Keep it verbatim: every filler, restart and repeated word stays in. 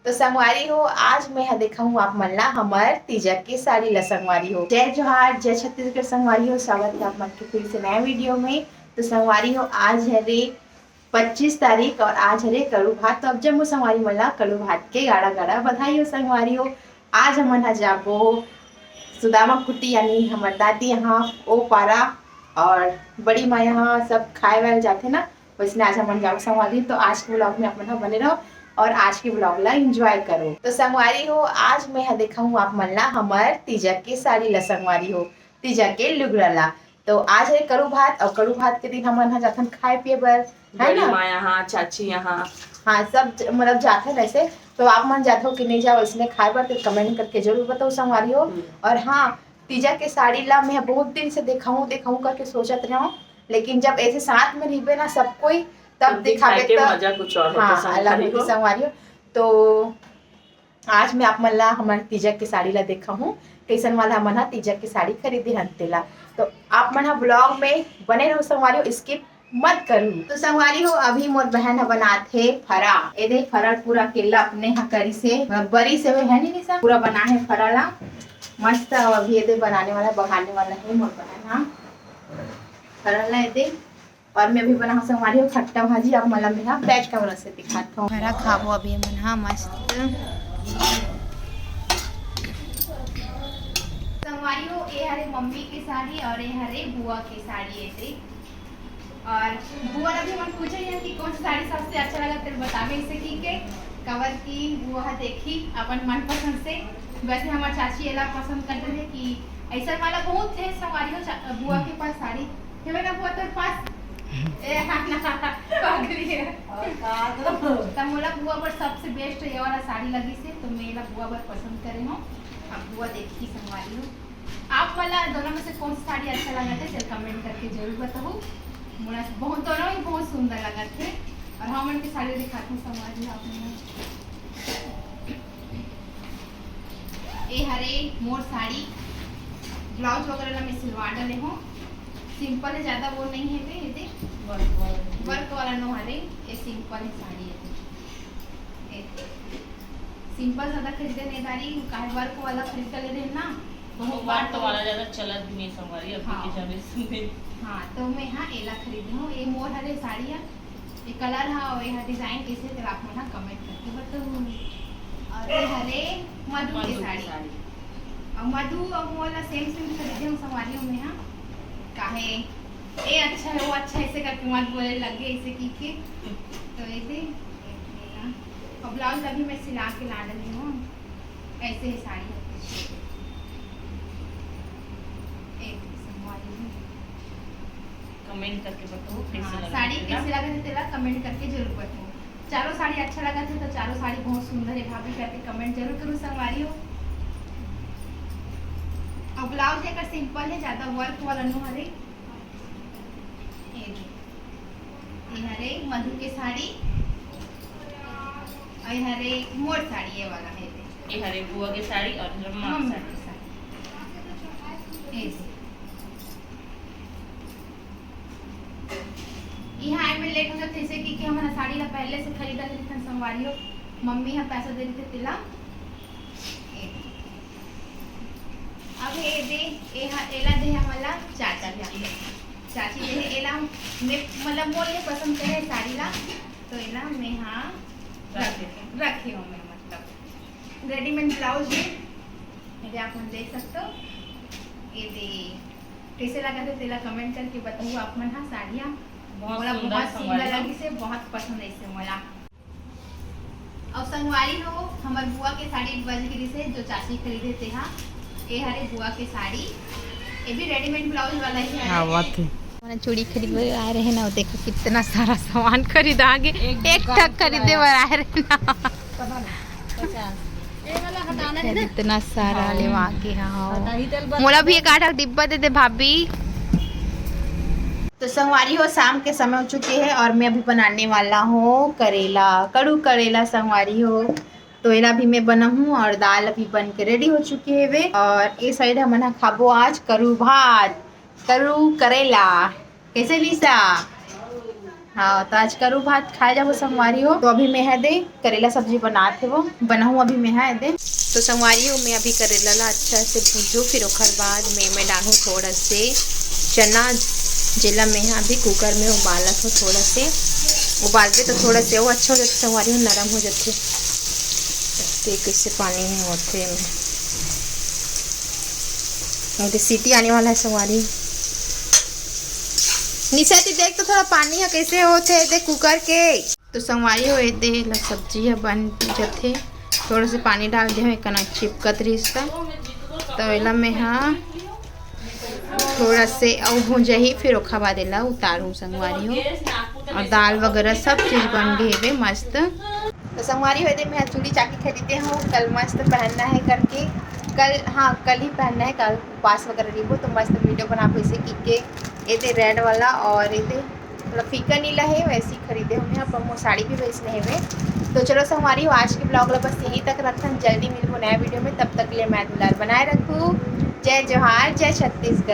तो संगवारी हो, आज मैं ह देखाहूँ आप मन ला हमर तीजा के साड़ी ला संगवारी हो। जय जोहार, जय छत्तीसगढ़ संगवारी हो, स्वागत है आप मन के फिर से नया वीडियो में। तो संगवारी हो, आज हरे पच्चीस तारीख और आज हरे कड़ू भात। तो अब जम्मो संगवारी मन ला कड़ू भात के गाड़ा गाड़ा बधाई हो संगवारी हो। आज हमन ह जाबो सुदामा कुटी यानी हमर दादी यहाँ ओ पारा और बड़ी माँ यहाँ सब खाए वाए जाथे ना, वैसने आज हमन जाबो संगवारी। तो आज के ब्लॉग में आप मन ह बने रहो और आज के ब्लॉग ला एंजॉय करो। तो संगवारी हो, आज मैं ह देखाहूँ आप मन ला हमर तीजा के साड़ी ला संगवारी हो, तीजा के लुगरा ला। तो आज है कड़ू भात और कड़ू भात के दिन हमन ह जाथन खाए पिए बर, है बड़ी ना? माँ यहाँ, चाची यहाँ। हाँ, सब ज-, मतलब जाथन ऐसे। तो आप मन जाथो कि नहीं जाओ इसने खाए बर, तो कमेंट करके जरूर बताओ संगवारी हो। हम्म। और हाँ, तीजा के साड़ी ला मैं बहुत दिन से देखाऊं देखाऊं करके सोचत रहूं, लेकिन जब ऐसे साथ में रहिबे ना सब कोई, तब तब दिखावे दिखाए के तो मजा कुछ और होता हाँ, अलग संगवारी होती हो। संगवारी हो। तो आज मैं आप मन ला हमर तीजा के साड़ी ला देखाहूं, कैसन वाला हमन ह तीजा के साड़ी खरीदे हन तेला। तो आप मन ह ब्लॉग में बने रहो संगवारी हो, स्किप मत करू। तो संगवारी हो, अभी मोर बहन ह बनात हे फरा। एदे फरा पूरा अकेला अपने ह करिस हे, बरिस हे, है नी निशा? पूरा बना हे फरा ला मस्त। अब अभी एदे बनाने वाला, बघारने वाला है मोर बहन ह फरा ला एदे। और मैं अभी बनाहूँ संगवारी हो खट्टा भाजी, आप मन ला मेरा बैक कैमरा से दिखात हूँ। फरा खाबो अभी हमन हा मस्त। संगवारी हो, ए हरे मम्मी के साड़ी और ए हरे बुआ के साड़ी एदे। और बुआ ला भी हमन पूछे हैं कि कौन सी साड़ी सबसे अच्छा लगा, तेरे बतावे इसे की के, कवर की बुआ हा देखी अपन मनपसंद से। वैसे हमार चाची एला पसंद करते हैं कि ऐसा वाला बहुत है संगवारी हो चा-, बुआ के पास साड़ी। हेवे ना बुआ तोर पास? ए, हाँ, ना, पगली है। और का तो? तब मोला बुआ पर सबसे बेस्ट ये वाला साड़ी लगी से, तो मैं एला बुआ बर पसंद करे हूँ। अब बुआ देखी संगवारी हो। आप वाला दोनों में से कौन सा साड़ी अच्छा लगा थे, चल कमेंट करके जरूर बताओ। मोला बहुत, दोनों ही बहुत सुंदर लगा थे। और हम मन के साड़ी दिखाते हैं संगवारी हो आप मन। ए हरे मोर साड़ी, ब्लाउज वगैरह ला मैं सिलवा डाले हूँ। सिंपल है, ज्यादा वो नहीं है बे, ये देख। वर्क वाला नहीं। वर्क वाला नो हरे, ये सिंपल है साड़ी है। ये सिंपल ज्यादा खरीदे नहीं दारी, काहे वर्क वाला खरीद कर ले रहे ना, बहुत वर्क बार तो वाला ज्यादा चलत भी नहीं संगवारी अभी हाँ। के जनरेशन में। हाँ, तो मैं हाँ एला खरीदी हूँ, ये मोर हरे साड़ी है। ये कलर हा और ये डिजाइन कैसे तेला आप मन कमेंट करके बताओ। और ये हरे मधु के मधु की साड़ी। साड़ी। और मधु और मोला सेम सेम खरीदे हूँ संगवारी हो मैं हा। काहे ए अच्छा है, वो अच्छा है, ऐसे करके मत बोले लगे ऐसे की के। तो ये दे, ये ना। और ब्लाउज अभी मैं सिला के ला डाली हूँ। ऐसे ही साड़ी है। एक संगवारी हो। कमेंट करके बताओ कैसे हाँ, लगा साड़ी तेला। कैसे लगा थे तेला कमेंट करके जरूर बताओ। चारों साड़ी अच्छा लगा थे तो चारों साड़ी बहुत सुंदर है भाभी करके कमेंट जरूर करूँ संगवारी हो। और ब्लाउज एकर सिंपल है, ज्यादा वर्क वाला नो हरे। ये दे। ये हरे मधु के साड़ी और ये हरे मोर साड़ी, ये वाला है दे। ये हरे बुआ के साड़ी और ये माँ के मम्मी साड़ी। के साड़ी। ये दे। यहाँ आए में लेट हो जाते, जैसे कि, कि हमन साड़ी ला पहले से खरीदा लेते संगवारी हो, मम्मी हम पैसा दे देते तेला। अब ये दे, ये हा, एला दे हमला चाचा भी आके। चाची दे हे, एला मैं, मतलब मोर ये पसंद करे साड़ी ला, तो एला मैं हाँ रखे। रखे हूँ मैं, मतलब रेडीमेड ब्लाउज है, ये आप मन देख सकते हो। ये दे कैसे लगा थे तेला कमेंट करके बताओ आप मन। हाँ साड़ियाँ बहुत मोला सुंदर बहुत संगवारी सुंदर हो। लगी से, बहुत पसंद है इसे मोला। और संगवारी हो, हमर बुआ के साड़ी बज गिरी से जो चाची खरीदे ते हा, ये हरे बुआ के साड़ी, ये भी रेडीमेड ब्लाउज वाला ही है। हाँ, बात है। मैंने चूड़ी खरीदे आ रहे हैं ना, देखो कितना सारा सामान खरीदा आगे, एक एक दुकान ठक खरीदे बर आए रहे ना। इतना सारा लेवा के, हाँ। मोला भी एक आधा डिब्बा दे दे भाभी। तो संगवारी हो, शाम के समय हो चुके हैं और मैं अभी बनाने वाला हूँ करेला, कड़ू करेला संगवारी हो। तो एला भी मैं बनाहूँ और दाल अभी बन के रेडी हो चुके हेवे। और ए साइड हमन ह खाबो आज करू भात, करू करेला। कैसे निशा? हाँ, तो आज करू भात खाए जाबो संगवारी हो। तो अभी मैं ह दे करेला सब्जी बनात हे, वो बनाहूँ अभी मैं ह दे। तो संगवारी हो, मैं अभी करेला ला अच्छा से भूंजू, फिर ओखर बाद में मैं डालूँ थोड़ा से चना, जेला मैं ह अभी कुकर में उबालत हूँ। थोड़ा से उबालबे तो थोड़ा से वो अच्छा हो जाथे संगवारी हो, नरम हो जाथे। ते कैसे पानी में होथे में, मुझे सीटी आने वाला है संगवारी। निशा जी देख तो थोड़ा पानी है कैसे होथे, देख कुकर के। तो संगवारी हो, ए दे ला सब्जी ह बन जथे। थोड़ा से पानी डाल दे हो, एकना चिपकत रहिस त। तो एला मैं ह थोड़ा से अउ भूंजही, फिर ओखर बाद एला उतारूँ संगवारी हो। और दाल वगैरह सब चीज बन गए हेबे मस्त। तो संगवारी हो, ए दे मैं ह चूड़ी चाकी खरीदे हूँ, कल मस्त पहनना है करके। कल, हाँ, कल ही पहनना है, कल उपास वगैरह रहिबो तो मस्त वीडियो बनाबो ऐसे की के। ए दे रेड वाला और ए दे मतलब फीका नीला है, वैसे ही खरीदे हूँ मैं, पर मोर साड़ी भी वैसने हेवे। तो चलो संगवारी हो, आज के ब्लॉग ला बस यहीं तक रखथन, जल्दी मिलबो नया वीडियो में, तब तक के लिए मैं दुलार बनाए रखू। जय जोहार, जय छत्तीसगढ़।